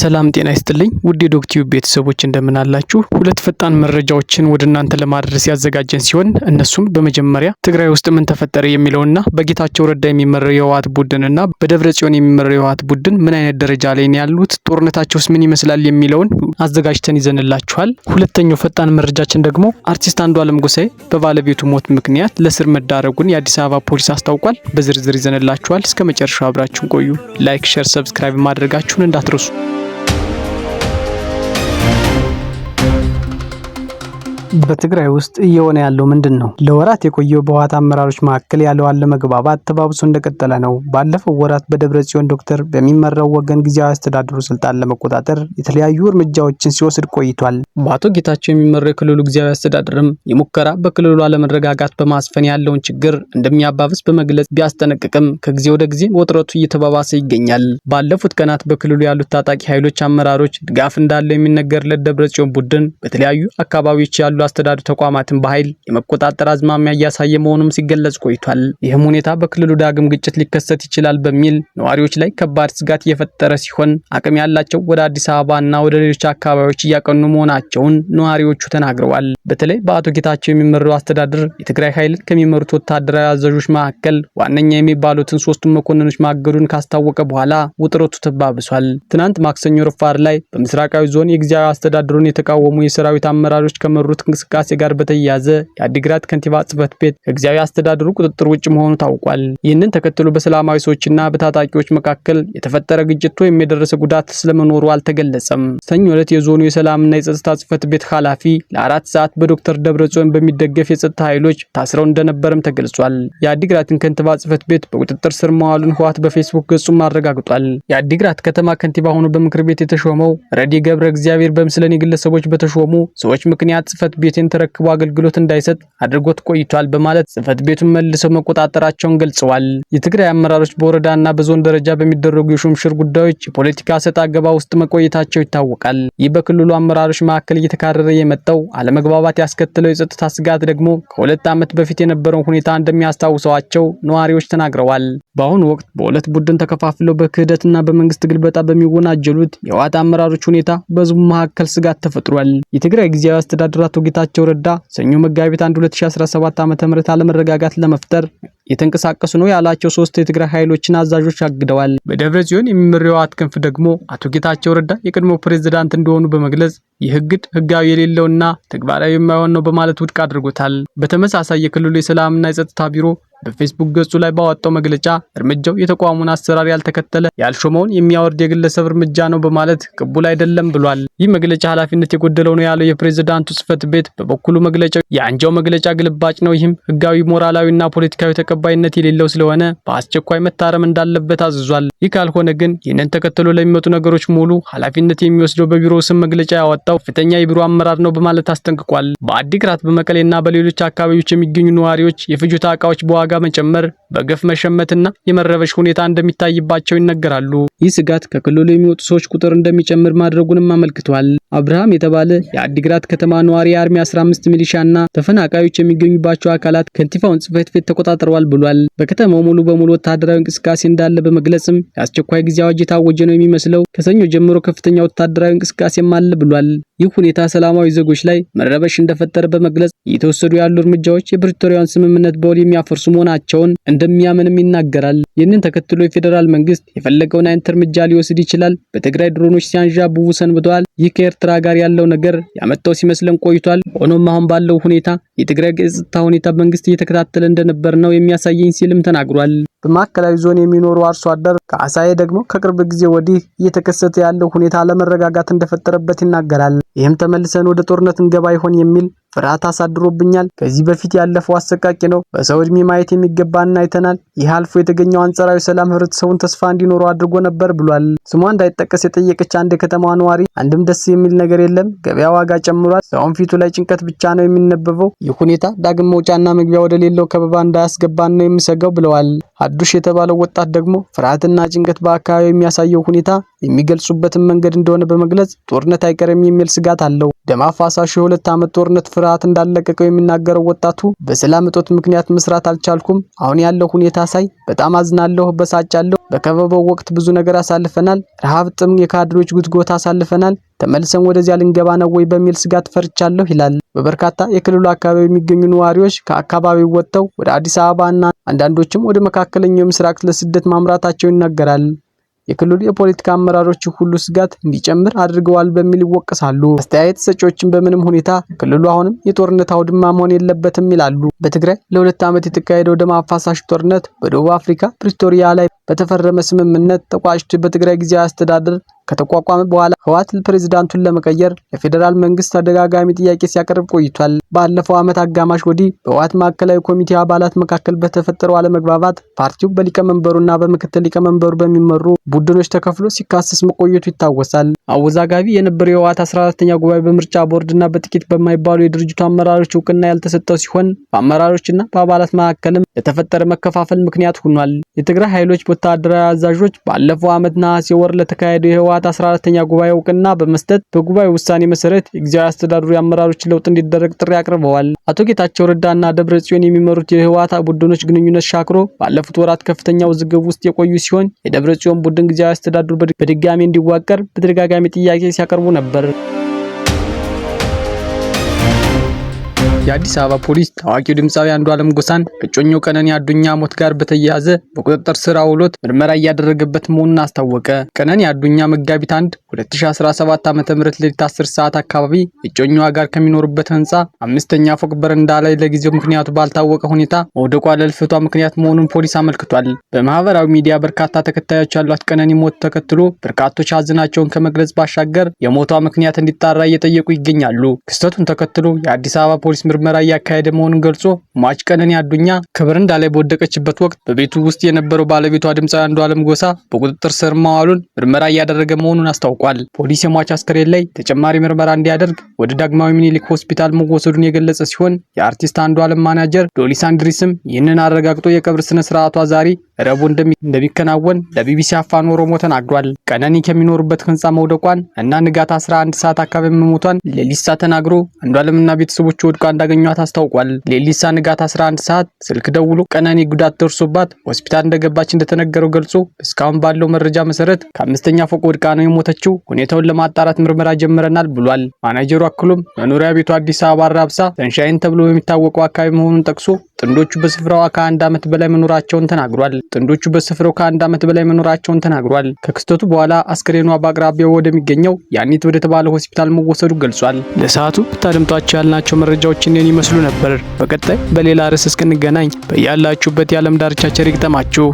ሰላም ጤና ይስጥልኝ ውድ የዶክቲዩብ ቤተሰቦች እንደምን አላችሁ? ሁለት ፈጣን መረጃዎችን ወደ እናንተ ለማድረስ ያዘጋጀን ሲሆን እነሱም በመጀመሪያ ትግራይ ውስጥ ምን ተፈጠረ የሚለውና በጌታቸው ረዳ የሚመራው የህወሓት ቡድንና በደብረ ጽዮን የሚመራው የህወሓት ቡድን ምን አይነት ደረጃ ላይ ነው ያሉት፣ ጦርነታቸውስ ምን ይመስላል የሚለውን አዘጋጅተን ይዘንላችኋል። ሁለተኛው ፈጣን መረጃችን ደግሞ አርቲስት አንዱዓለም ጎሳዬ በባለቤቱ ሞት ምክንያት ለእስር መዳረጉን የአዲስ አበባ ፖሊስ አስታውቋል። በዝርዝር ይዘንላችኋል። እስከ መጨረሻው አብራችሁን ቆዩ። Like፣ share፣ subscribe ማድረጋችሁን እንዳትረሱ። በትግራይ ውስጥ እየሆነ ያለው ምንድን ነው? ለወራት የቆየው በህወሓት አመራሮች መካከል ያለው አለመግባባት ተባብሶ እንደቀጠለ ነው። ባለፈው ወራት በደብረ ጽዮን ዶክተር በሚመራው ወገን ጊዜያዊ አስተዳደሩ ስልጣን ለመቆጣጠር የተለያዩ እርምጃዎችን ሲወስድ ቆይቷል። በአቶ ጌታቸው የሚመራው የክልሉ ጊዜያዊ አስተዳደርም የሙከራ በክልሉ አለመረጋጋት በማስፈን ያለውን ችግር እንደሚያባብስ በመግለጽ ቢያስጠነቅቅም ከጊዜ ወደ ጊዜ ውጥረቱ እየተባባሰ ይገኛል። ባለፉት ቀናት በክልሉ ያሉት ታጣቂ ኃይሎች አመራሮች ድጋፍ እንዳለው የሚነገርለት ደብረ ጽዮን ቡድን በተለያዩ አካባቢዎች ያሉ አስተዳደር ተቋማትን በኃይል የመቆጣጠር አዝማሚያ እያሳየ መሆኑም ሲገለጽ ቆይቷል። ይህም ሁኔታ በክልሉ ዳግም ግጭት ሊከሰት ይችላል በሚል ነዋሪዎች ላይ ከባድ ስጋት እየፈጠረ ሲሆን አቅም ያላቸው ወደ አዲስ አበባ እና ወደ ሌሎች አካባቢዎች እያቀኑ መሆናቸውን ነዋሪዎቹ ተናግረዋል። በተለይ በአቶ ጌታቸው የሚመራው አስተዳደር የትግራይ ኃይልን ከሚመሩት ወታደራዊ አዛዦች መካከል ዋነኛ የሚባሉትን ሶስቱን መኮንኖች ማገዱን ካስታወቀ በኋላ ውጥረቱ ተባብሷል። ትናንት ማክሰኞ ረፋድ ላይ በምስራቃዊ ዞን የጊዜያዊ አስተዳደሩን የተቃወሙ የሰራዊት አመራሮች ከመሩት እንቅስቃሴ ጋር በተያያዘ የአዲግራት ከንቲባ ጽሕፈት ቤት ከጊዜያዊ አስተዳደሩ ቁጥጥር ውጭ መሆኑ ታውቋል። ይህንን ተከትሎ በሰላማዊ ሰዎችና በታጣቂዎች መካከል የተፈጠረ ግጭት ወይም የደረሰ ጉዳት ስለመኖሩ አልተገለጸም። ሰኞ ዕለት የዞኑ የሰላምና የጸጥታ ጽሕፈት ቤት ኃላፊ ለ4 ሰዓት በዶክተር ደብረጽዮን በሚደገፍ የጸጥታ ኃይሎች ታስረው እንደነበረም ተገልጿል። የአዲግራትን ከንቲባ ጽሕፈት ቤት በቁጥጥር ስር መዋሉን ህወሓት በፌስቡክ ገጹም አረጋግጧል። የአዲግራት ከተማ ከንቲባ ሆኖ በምክር ቤት የተሾመው ረዲ ገብረ እግዚአብሔር በምስለኔ ግለሰቦች በተሾሙ ሰዎች ምክንያት ጽሕፈት ቤቴን ተረክቦ አገልግሎት እንዳይሰጥ አድርጎት ቆይቷል በማለት ጽሕፈት ቤቱን መልሰው መቆጣጠራቸውን ገልጸዋል። የትግራይ አመራሮች በወረዳና በዞን ደረጃ በሚደረጉ የሹምሽር ጉዳዮች የፖለቲካ ሰጣ ገባ ውስጥ መቆየታቸው ይታወቃል። ይህ በክልሉ አመራሮች መካከል እየተካረረ የመጣው አለመግባባት ያስከተለው የጸጥታ ስጋት ደግሞ ከ2 ዓመት በፊት የነበረውን ሁኔታ እንደሚያስታውሰዋቸው ነዋሪዎች ተናግረዋል። በአሁኑ ወቅት በሁለት ቡድን ተከፋፍለው በክህደትና በመንግስት ግልበጣ በሚወናጀሉት የህወሓት አመራሮች ሁኔታ በህዝቡ መካከል ስጋት ተፈጥሯል። የትግራይ ጊዜያዊ አስተዳደር አቶ ጌታቸው ረዳ ሰኞ መጋቢት 1 2017 ዓ.ም አለመረጋጋት ለመፍጠር የተንቀሳቀሱ ነው ያላቸው ሶስት የትግራይ ኃይሎችን አዛዦች አግደዋል። በደብረ ጽዮን የሚመራው የህወሓት ክንፍ ደግሞ አቶ ጌታቸው ረዳ የቀድሞ ፕሬዝዳንት እንደሆኑ በመግለጽ ይህ እግድ ህጋዊ የሌለውና ተግባራዊ የማይሆን ነው በማለት ውድቅ አድርጎታል። በተመሳሳይ የክልሉ የሰላምና የጸጥታ ቢሮ በፌስቡክ ገጹ ላይ ባወጣው መግለጫ እርምጃው የተቋሙን አሰራር ያልተከተለ፣ ያልሾመውን የሚያወርድ የግለሰብ እርምጃ ነው በማለት ቅቡል አይደለም ብሏል። ይህ መግለጫ ኃላፊነት የጎደለው ነው ያለው የፕሬዝዳንቱ ጽሕፈት ቤት በበኩሉ መግለጫው የአንጃው መግለጫ ግልባጭ ነው፣ ይህም ህጋዊ፣ ሞራላዊና ፖለቲካዊ ተቀባይነት የሌለው ስለሆነ በአስቸኳይ መታረም እንዳለበት አዝዟል። ይህ ካልሆነ ግን ይህንን ተከትሎ ለሚመጡ ነገሮች ሙሉ ኃላፊነት የሚወስደው በቢሮው ስም መግለጫ ያወጣው ከፍተኛ የቢሮ አመራር ነው በማለት አስጠንቅቋል። በአዲግራት፣ በመቀሌና በሌሎች አካባቢዎች የሚገኙ ነዋሪዎች የፍጆታ እቃዎች በዋጋ መጨመር፣ በገፍ መሸመትና የመረበሽ ሁኔታ እንደሚታይባቸው ይነገራሉ። ይህ ስጋት ከክልሉ የሚወጡ ሰዎች ቁጥር እንደሚጨምር ማድረጉንም አመልክቷል። አብርሃም የተባለ የአዲግራት ከተማ ነዋሪ የ Army 15 ሚሊሻና ተፈናቃዮች የሚገኙባቸው አካላት ከንቲባውን ጽሕፈት ቤት ተቆጣጥረዋል ብሏል። በከተማው ሙሉ በሙሉ ወታደራዊ እንቅስቃሴ እንዳለ በመግለጽም የአስቸኳይ ጊዜ አዋጅ የታወጀ ነው የሚመስለው፣ ከሰኞ ጀምሮ ከፍተኛ ወታደራዊ እንቅስቃሴም አለ ብሏል። ይህ ሁኔታ ሰላማዊ ዜጎች ላይ መረበሽ እንደፈጠረ በመግለጽ እየተወሰዱ ያሉ እርምጃዎች የፕሪቶሪያውን ስምምነት በውል የሚያፈርሱ መሆናቸውን እንደሚያምንም ይናገራል። ይህንን ተከትሎ የፌዴራል መንግስት የፈለገውን አይነት እርምጃ ሊወስድ ይችላል። በትግራይ ድሮኖች ሲያንዣብቡ ሰንብተዋል። ይህ ከኤርትራ ጋር ያለው ነገር ያመጣው ሲመስለን ቆይቷል። ሆኖም አሁን ባለው ሁኔታ የትግራይ የጸጥታ ሁኔታ መንግስት እየተከታተለ እንደነበር ነው የሚያሳየኝ ሲልም ተናግሯል። በማዕከላዊ ዞን የሚኖሩ አርሶ አደር ከአሳዬ ደግሞ ከቅርብ ጊዜ ወዲህ እየተከሰተ ያለው ሁኔታ አለመረጋጋት እንደፈጠረበት ይናገራል። ይህም ተመልሰን ወደ ጦርነት እንገባ ይሆን የሚል ፍርሃት አሳድሮብኛል። ከዚህ በፊት ያለፈው አሰቃቂ ነው። በሰው እድሜ ማየት የሚገባን አይተናል። ይህ አልፎ የተገኘው አንጻራዊ ሰላም ህብረተሰቡን ተስፋ እንዲኖረው አድርጎ ነበር ብሏል። ስሟ እንዳይጠቀስ የጠየቀች አንድ የከተማዋ ነዋሪ አንድም ደስ የሚል ነገር የለም፣ ገበያ ዋጋ ጨምሯል፣ ሰውም ፊቱ ላይ ጭንቀት ብቻ ነው የሚነበበው። ይህ ሁኔታ ዳግም መውጫና መግቢያ ወደሌለው ከበባ እንዳያስገባን ነው የምሰጋው ብለዋል። አዱሽ የተባለው ወጣት ደግሞ ፍርሃትና ጭንቀት በአካባቢው የሚያሳየው ሁኔታ የሚገልጹበትን መንገድ እንደሆነ በመግለጽ ጦርነት አይቀርም የሚል ስጋት አለው። ደም አፋሳሹ የ2 ዓመት ጦርነት ፍርሃት እንዳለቀቀው የሚናገረው ወጣቱ በሰላም እጦት ምክንያት መስራት አልቻልኩም። አሁን ያለው ሁኔታ ሳይ በጣም አዝናለሁ፣ እበሳጫለሁ። በከበባው ወቅት ብዙ ነገር አሳልፈናል። ረሃብ፣ ጥም፣ የካድሬዎች ጉትጎታ አሳልፈናል። ተመልሰን ወደዚያ ልንገባ ነው ወይ በሚል ስጋት ፈርቻለሁ ይላል። በበርካታ የክልሉ አካባቢ የሚገኙ ነዋሪዎች ከአካባቢው ወጥተው ወደ አዲስ አበባ እና አንዳንዶችም ወደ መካከለኛው ምስራቅ ለስደት ማምራታቸው ይነገራል። የክልሉ የፖለቲካ አመራሮች ሁሉ ስጋት እንዲጨምር አድርገዋል በሚል ይወቀሳሉ። አስተያየት ሰጪዎችን በምንም ሁኔታ ክልሉ አሁንም የጦርነት አውድማ መሆን የለበትም ይላሉ። በትግራይ ለ2 ዓመት የተካሄደው ደም አፋሳሽ ጦርነት በደቡብ አፍሪካ ፕሪቶሪያ ላይ በተፈረመ ስምምነት ተቋጭቶ በትግራይ ጊዜያዊ አስተዳደር ከተቋቋመ በኋላ ህወሓት ፕሬዝዳንቱን ለመቀየር ለፌዴራል መንግስት ተደጋጋሚ ጥያቄ ሲያቀርብ ቆይቷል። ባለፈው ዓመት አጋማሽ ወዲህ በህወሓት ማዕከላዊ ኮሚቴ አባላት መካከል በተፈጠረው አለመግባባት ፓርቲው በሊቀመንበሩና በምክትል ሊቀመንበሩ በሚመሩ ቡድኖች ተከፍሎ ሲካሰስ መቆየቱ ይታወሳል። አወዛጋቢ የነበረው የህወሓት 14ኛ ጉባኤ በምርጫ ቦርድና በጥቂት በማይባሉ የድርጅቱ አመራሮች እውቅና ያልተሰጠው ሲሆን በአመራሮችና በአባላት መካከልም ለተፈጠረ መከፋፈል ምክንያት ሆኗል። የትግራይ ኃይሎች ወታደራዊ አዛዦች ባለፈው ዓመት ነሐሴ ወር ለተካሄደው የህወሓት 14ኛ ጉባኤ እውቅና በመስጠት በጉባኤው ውሳኔ መሰረት የጊዜያዊ አስተዳደሩ የአመራሮች ለውጥ እንዲደረግ ጥሪ አቅርበዋል። አቶ ጌታቸው ረዳና ደብረ ጽዮን የሚመሩት የህወሓት ቡድኖች ግንኙነት ሻክሮ ባለፉት ወራት ከፍተኛ ውዝግብ ውስጥ የቆዩ ሲሆን የደብረ ጽዮን ቡድን ጊዜያዊ አስተዳደሩ በድጋሚ እንዲዋቀር በተደጋጋሚ ጥያቄ ሲያቀርቡ ነበር። የአዲስ አበባ ፖሊስ ታዋቂው ድምፃዊ አንዱዓለም ጎሳን ከእጮኛው ቀነኒ አዱኛ ሞት ጋር በተያያዘ በቁጥጥር ስር አውሎት ምርመራ እያደረገበት መሆኑን አስታወቀ። ቀነኒ አዱኛ መጋቢት 1 2017 ዓ.ም ሌሊት 10 ሰዓት አካባቢ እጮኛዋ ጋር ከሚኖሩበት ህንፃ አምስተኛ ፎቅ በረንዳ ላይ ለጊዜው ምክንያቱ ባልታወቀ ሁኔታ መውደቋ ለህልፈቷ ምክንያት መሆኑን ፖሊስ አመልክቷል። በማህበራዊ ሚዲያ በርካታ ተከታዮች ያሏት ቀነኒ ሞት ተከትሎ በርካቶች ሀዘናቸውን ከመግለጽ ባሻገር የሞቷ ምክንያት እንዲጣራ እየጠየቁ ይገኛሉ። ክስተቱን ተከትሎ የአዲስ አበባ ፖሊስ ምርመራ እያካሄደ መሆኑን ገልጾ ሟች ቀነኒ አዱኛ ከበረንዳ ላይ በወደቀችበት ወቅት በቤቱ ውስጥ የነበረው ባለቤቷ ድምፃዊ አንዱዓለም ጎሳ በቁጥጥር ስር ማዋሉን ምርመራ እያደረገ መሆኑን አስታውቋል። ፖሊስ የሟች አስከሬን ላይ ተጨማሪ ምርመራ እንዲያደርግ ወደ ዳግማዊ ምኒልክ ሆስፒታል መወሰዱን የገለጸ ሲሆን የአርቲስት አንዱዓለም ማናጀር ዶሊሳ እንድሪስም ይህንን አረጋግጦ የቀብር ስነ ስርዓቷ ዛሬ ረቡዕ እንደሚከናወን ለቢቢሲ አፋን ኦሮሞ ተናግሯል። ቀነኒ ከሚኖሩበት ህንፃ መውደቋን እና ንጋት 11 ሰዓት አካባቢ መሞቷን ሌሊሳ ተናግሮ አንዱዓለምና ቤተሰቦቹ ወድቃ እንዳገኟት አስታውቋል። ሌሊሳ ንጋት 11 ሰዓት ስልክ ደውሎ ቀነኒ ጉዳት ደርሶባት ሆስፒታል እንደገባች እንደተነገረው ገልጾ እስካሁን ባለው መረጃ መሰረት ከአምስተኛ ፎቅ ወድቃ ነው የሞተችው። ሁኔታውን ለማጣራት ምርመራ ጀምረናል ብሏል። ማናጀሩ አክሎም መኖሪያ ቤቱ አዲስ አበባ አራብሳ ሰንሻይን ተብሎ በሚታወቀው አካባቢ መሆኑን ጠቅሶ ጥንዶቹ በስፍራው ከ1 ዓመት በላይ መኖራቸውን ተናግሯል። ጥንዶቹ በስፍራው ከ1 ዓመት በላይ መኖራቸውን ተናግሯል። ከክስተቱ በኋላ አስክሬኗ በአቅራቢያው ወደሚገኘው ያኔት ወደ ተባለ ሆስፒታል መወሰዱ ገልጿል። ለሰዓቱ ብታደምጧቸው ያልናቸው መረጃዎች እኔን ይመስሉ ነበር። በቀጣይ በሌላ ርዕስ እስክንገናኝ በያላችሁበት የዓለም ዳርቻ ቸር ይግጠማችሁ።